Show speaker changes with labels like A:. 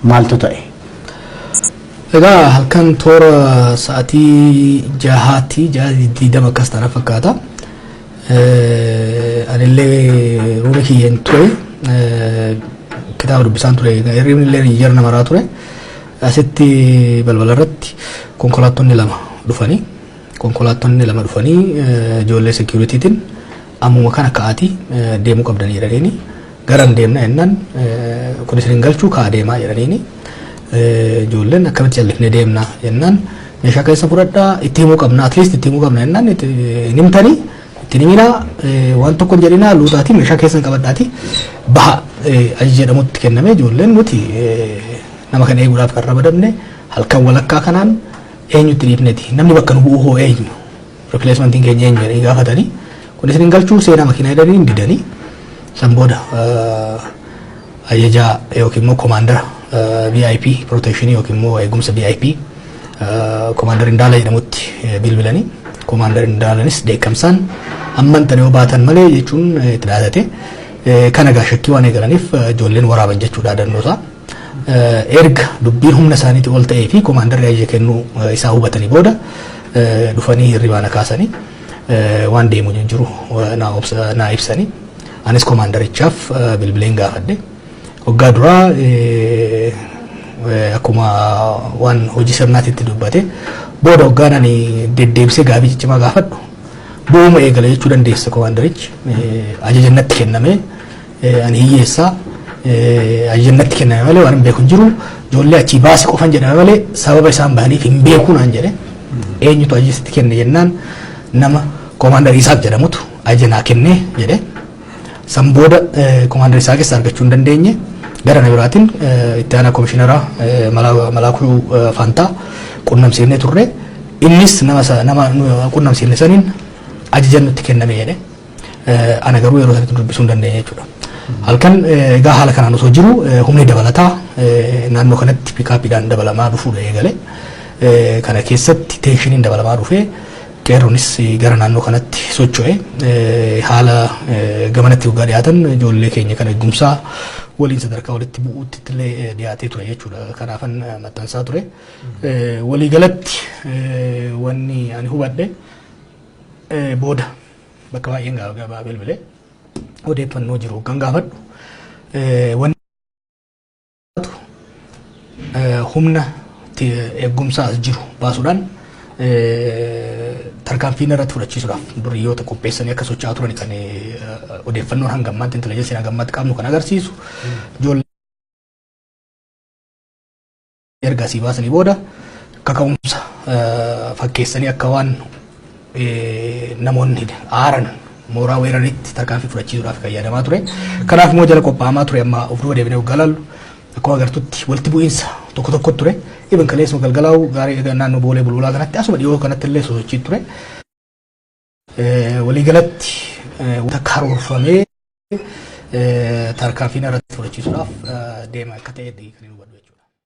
A: Maaltu ta'e?
B: Egaa halkan toora sa'aatii 6tti, 6:20 akkas tana fakkaata. Anillee room kiyyeen ture. Kitaaba dubbisaan ture. Hirribni illee jara namaraa ture. Asitti balbala irratti konkolaattonni lama dhufanii, ijoollee securitytiin ammuma kana ka'aatii deemuu qabdanii jedhaniini. Garam deemna jennaan, kun isin galchuu, ka'a deemaa jedhaniini. Ijoolleen akkamitti callifnee deemna jennaan, meeshaa keessa fudhadhaa, itti himuu qabna, at least itti himuu qabna jennaan, hin himtanii, itti himinaa, waan tokko hin jedhinaa, luutaatii meeshaa keessan qabadhaatii baha ajaja jedhamutti kenname. Ijoolleen nuti nama kana eeguudhaaf kan ramadamne, halkan walakkaa kanaan eenyutti dhiifneti, namni bakka nu bu'u hoo eenyu, replacementiin keenya eenyu jedhanii gaafatanii, kun isin hin galchuu, seenaa makiinaa jedhanii hin didanii. San booda ajajaa yookiin immoo komaandara VIP protection yookiin immoo eegumsa VIP komaandar Indaala jedhamutti bilbilanii, komaandar Indaalanis dheekkamsaan amman tana yoo baatan malee jechuun itti dhaadate. Kana gaa shakkii waan eegalaniif ijoolleen waraaban jechuudha dhaadannoosaa. Erga dubbiin humna isaaniitii ol ta'ee fi komaandarri ajaja kennuu isaa hubatanii booda dhufanii hirribaa na kaasanii waan deemu jiru naa ibsanii, anis komaandarichaaf bilbileen gaafadhe. Waggaa duraa akkuma waan hojii sirnaatitti dubbate, booda waggaan ani deddeebisee gaafii ciccimaa gaafadhu bu'uuma eegale jechuu dandeessa. Komaandarichi ajaja natti kenname, ani hiyyeessaa, ajaja natti kenname malee waan hin beeku hin jiru, ijoollee achii baasi qofan jedhame malee sababa isaan bahaniif hin beeku naan jedhe. Eenyutu ajaja sitti kenne jennaan, nama komaandar Isaaq jedhamutu ajaja naa kenne jedhe. San booda komaandar Isaaqis argachuu hin dandeenye. Gara na biraatiin itti aanaa komishineraa Malaakuu Fantaa qunnamsiifnee turre. Innis nama qunnamsiifne saniin ajaja nutti kenname jedhe. Ana garuu yeroo sanitti dubbisuu hin dandeenye jechuudha. Halkan egaa haala kanaan osoo jiru humni dabalataa naannoo kanatti pickupiidhaan dabalamaa dhufuudha eegale. Kana keessatti tensioniin dabalamaa dhufee qeerronis gara naannoo kanatti socho'e. Haala gamanatti waggaa dhiyaatan ijoollee keenya kan eegumsaa waliin sadarkaa walitti bu'uutti illee dhiyaatee ture jechuudha. Kanaafan maxxansaa ture. Waliigalatti wanni ani hubadhe, booda bakka baay'een gabaa bilbilee odeeffannoo jiru kan gaafadhu, wanni humna eegumsaa as jiru baasuudhaan tarkaanfii irratti fudhachiisuudhaaf duriyyoota qopheessanii akka socho'aa turan kan odeeffannoon hanga ammaatti, intelligenceiin hanga ammaatti qabnu kan agarsiisu. Ijoollee erga asii baasanii booda kaka'umsa fakkeessanii akka waan namoonni aaran mooraa weeraritti tarkaanfii fudhachiisuudhaaf kan yaadamaa ture. Kanaaf immoo jala qophaa'amaa ture. Amma of duuba deebinee waggaa laallu, akkuma agartutti walitti bu'iinsa tokko tokko ture. Ibn kaleessuma galgalaa'u gaarii naannoo Boolee Bulbulaa kanatti asuma dhiyoo kanatti illee sosochii ture. Waliigalatti wanta karoorfamee tarkaanfiin irratti fudhachiisuudhaaf deema akka ta'e kan hubadhu jechuudha.